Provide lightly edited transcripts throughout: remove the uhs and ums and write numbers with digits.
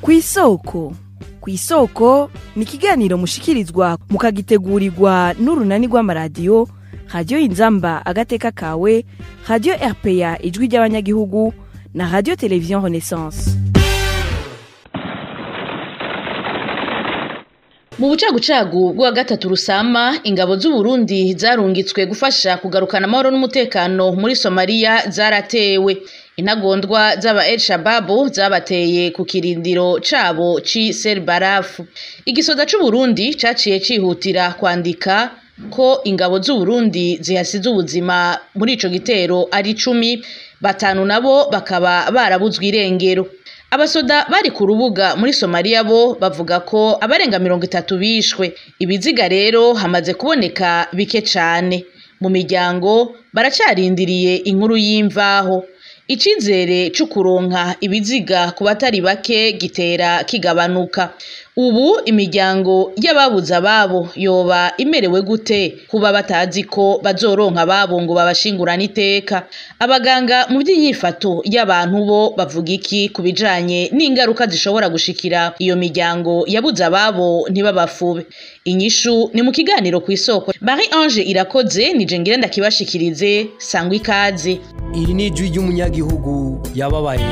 Kw'isoko. Kw'isoko ni ikiganiro mushikirizwa mukagitegurirwa n'urunani rw'amaradiyo Radiyo Inzamba Agateka Kawe, Radiyo RPA Ijwi ry'Abanyagihugu na Radiyo Televiziyo Renaissance. Mu bucagucagu bwa gatatu rusama, ingabo z'Uburundi zarungitswe gufasha kugarukana amahoro n'umutekano muri Somalia zaratewe. Intagondwa z'aba El Shabab zabateye ku kirindiro cabo ci Selbarafu. Igisoda c'Uburundi caciye cihutira kwandika ko ingabo z'Uburundi zihasize ubuzima muri ico gitero ari 10, batanu nabo bakaba barabuzwe irengero. Abasoda bari ku rubuga muri Somalia bo bavuga ko abarenga 30 bishwe. Ibiziga rero hamaze kuboneka bike cane. Mu miryango baracarindiriye inkuru y'imvaho. Icizere c'ukuronka ibiziga ku batari bake gitera kigabanuka. Ubu imiryango y'ababuze ababo yoba imerewe gute kuba batazi ko bazoronka ababo ngo babashingurane iteka? Abaganga mu vy'inyifato y'abantu bo bavuga iki ku bijanye n'ingaruka zishobora gushikira iyo miryango yabuze ababo ntibabafube? Inyishu ni mu kiganiro kw'isoko. Marie Ange Irakoze nije ngira ndakibashikirize, sangwa ikaze. Iri ni ijwi ry'umunyagihugu yababaye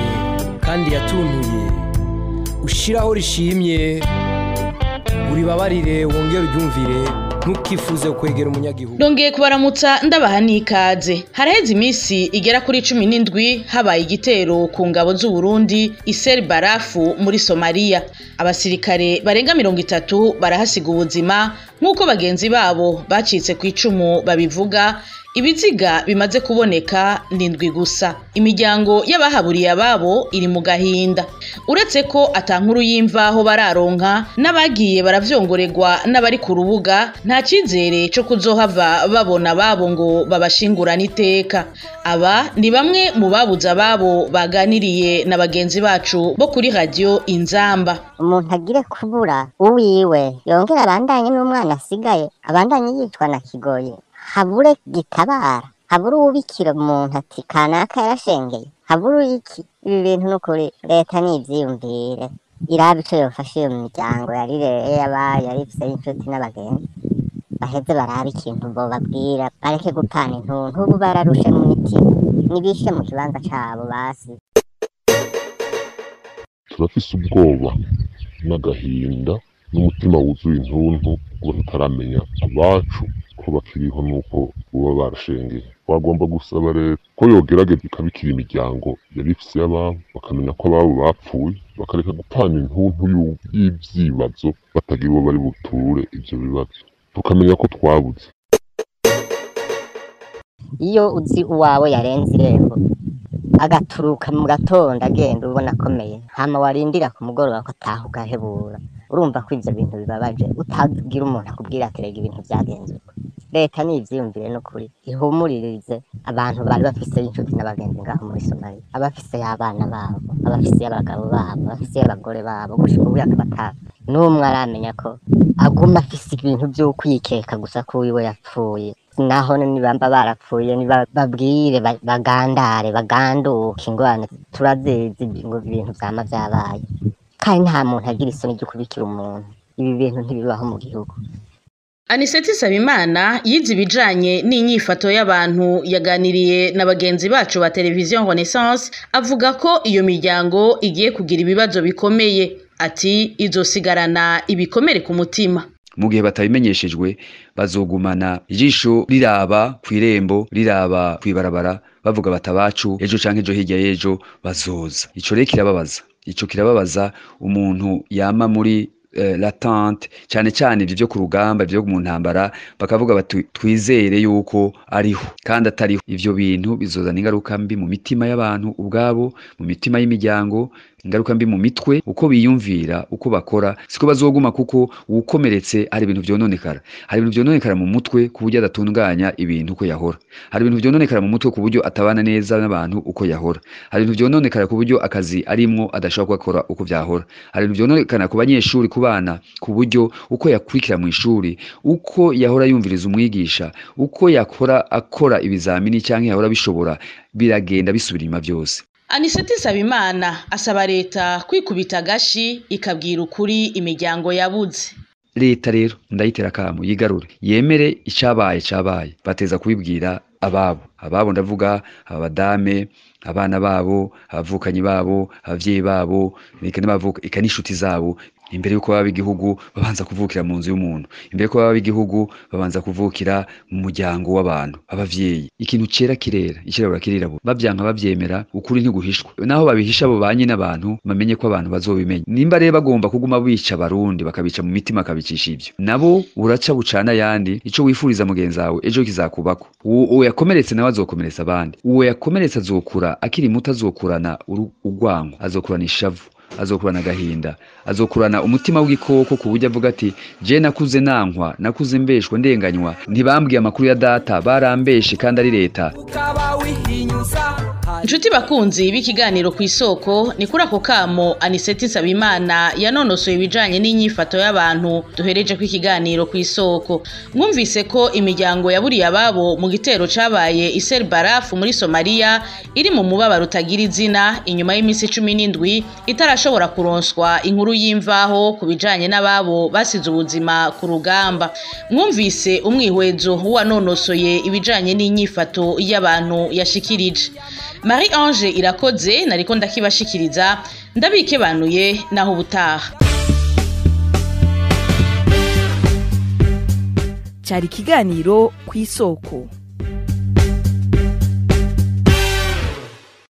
kandi yatuntuye, ushiraho rishimye, uribabarire wongere uryumvire, ntukifuze kwegera umunyagihugu. Ndongeye kubaramutsa ndabaha n'ikaze. Haraheze iminsi igera kuri 17 habaye igitero ku ngabo z'Uburundi i Barafu muri Somalia. Abasirikare barenga 30 barahasiga ubuzima nk'uko bagenzi babo bacitse ku icumu babivuga. Ibiziga bimaze kuboneka ni 7 gusa. Imiryango y'abahaburiye ababo iri mu gahinda. Uretse ko atankuru y'imvaho bararonka, n'abagiye baravyongoregwa n'abari ku rubuga nta cizere co kuzohava babona ababo ngo babashingurane iteka. Aba ni bamwe mu babuze ababo baganiriye na bagenzi bacu bo kuri Radio Inzamba. Umuntu agire kubura uwiwe yongera abandanye n'umwana asigaye, abandanye yitwa na Kigoyi. Habure gitabara, habure uwubikira umuntu ati kanaka yarashengeye, habure iki. Ibi bintu nukuri leta nivyiyumvire, iraba ico yofasha iyo miryango yarireye yabaye yarifise inshuti n'abagenzi, baheze barabe ikintu bobabwira, bareke gupana intuntu. Ubu bararushe mu mitima, nibishe mu kibanza cabo basi. Turafise ubwoba n'agahinda n'umutima wuzuye intuntu kuba tutaramenya abacu ko bakiriho nuko boba barashengeye. Twagomba gusaba leta ko yogerageza ikabikira imiryango yari ifise ababo, bakamenya ko ababo bapfuye, bakareka gupana intuntu y'ivyibazo batagira uwo bari buture ivyo bibazo, tukamenya ko twabuze. Iyo uzi uwawe yarenze irembo agaturuka mu gatondo agenda ubona akomeye, hama warindira ku mugoroba ko ataha ugahebura, urumva ko ivyo bintu bibabaje, utagira umuntu akubwira ati rega ibintu vyagenze uko. Leta nivyiyumvire nukuri, ihumuririze abantu bari bafise inshuti n'abagenzi ngaho muri Somalia, abafise abana babo, abafise abagabo babo, abafise abagore babo, gushika ubu akaba n'umwe aramenya ko aguma afise ibintu vy'ukwikeka gusa ko wiwe yapfuye. Naho nibamba barapfuye babwire bagandare baganduke, ingorane turazizi ngo ibintu vyama vyabaye, kandi nta muntu agira isoni ryo kubikira umuntu. Ibi bintu ntibibaho mu gihugu. Aniseti Sabimana yize ibijanye n'inyifato y'abantu, yaganiriye na bagenzi bacu ba Televiziyo Renaissance, avuga ko iyo miryango igiye kugira ibibazo bikomeye. Ati izosigarana ibikomere ku mutima. Mu gihe batabimenyeshejwe bazogumana ijisho riraba kw'irembo, riraba kw'ibarabara, bavuga batabacu ejo canke ejo hirya y'ejo bazoza. Ico rero kirababaza, ico kirababaza umuntu yama muri latente, cyane cyane ivyo ku rugamba, ivyo mu ntambara, bakavuga bati twizere yuko ariho kandi atariho. Ivyo bintu bizozana ingaruka mbi mu mitima y'abantu ubwabo, mu mitima y'imiryango, ingaruka mbi mu mitwe, uko biyumvira, uko bakora, siko bazoguma, kuko uwukomeretse hari ibintu vyononekara. Hari ibintu vyononekara mu mutwe ku buryo adatunganya ibintu uko yahora. Hari ibintu vyononekara mu mutwe ku buryo atabana neza n'abantu uko yahora. Hari ibintu vyononekara ku buryo akazi arimwo adashobora gukora uko vyahora. Hari ibintu vyononekara ku banyeshuri, ku bana, ku buryo uko yakurikira mu ishuri, uko yahora yumviriza umwigisha, uko yakora akora ibizamini canke yahora bishobora, biragenda bisubira inyuma vyose. Aniseti Nsabimana asaba leta kwikubita agashi ikabwira ukuri imiryango yabuze. Leta rero ndayitera akamo yigarure, yemere icabaye cabaye, bateza kubibwira ababo. Ababo ndavuga aba badame, abana babo, abavukanyi babo, abavyeyi babo, eka n'abavuka, eka n'inshuti zabo. Imbere yuko baba igihugu babanza kuvukira mu nzu y'umuntu, imbere yuko baba igihugu babanza kuvukira mu muryango w'abantu, abavyeyi. Ikintu cera kirera, icirabura kirirabura, bavyanka bavyemera, ukuri ntiguhishwa. Naho babihisha abo banye n'abantu, bamenye ko abantu bazobimenya. Nimba rero bagomba kuguma bica abarundi, bakabica mu mitima, bakabicisha ivyo, nabo buraca bucana ayandi. Ico wifuriza mugenzi wawe ejo kizakubako. Uwo yakomeretse nawe azokomeretsa abandi. Uwo yakomeretse azokura akiri muto, azokurana urwango, azokurana ishavu, azokurana agahinda, azokurana umutima w'igikoko, ku buryo avuga ati: "Je nakuze nankwa, nakuze mbeshwa, ndenganywa, ntibambwiye amakuru ya data, barambeshe kandi ari leta." Ukaba wihinyuza. Inshuti bakunzi b'ikiganiro Ku Isoko, ni kuri ako kamo Aniseti Nsabimana yanonosoye ibijanye n'inyifato y'abantu duhereje ko ikiganiro Ku Isoko. Mwumvise ko imiryango yaburiye ababo mu gitero cabaye Iser Barafu muri Somalia iri mu mubabaro utagira izina inyuma y'iminsi 17 itarashobora kuronswa inkuru y'imvaho ku bijanye n'ababo basize ubuzima ku rugamba. Mwumvise umwihwezo w'uwanonosoye ibijanye n'inyifato y'abantu yashikirije. Marie Ange Irakoze nariko ndakibashikiriza, ndabikebanuye, naho ubutaha. Cyari ikiganiro Ku Isoko.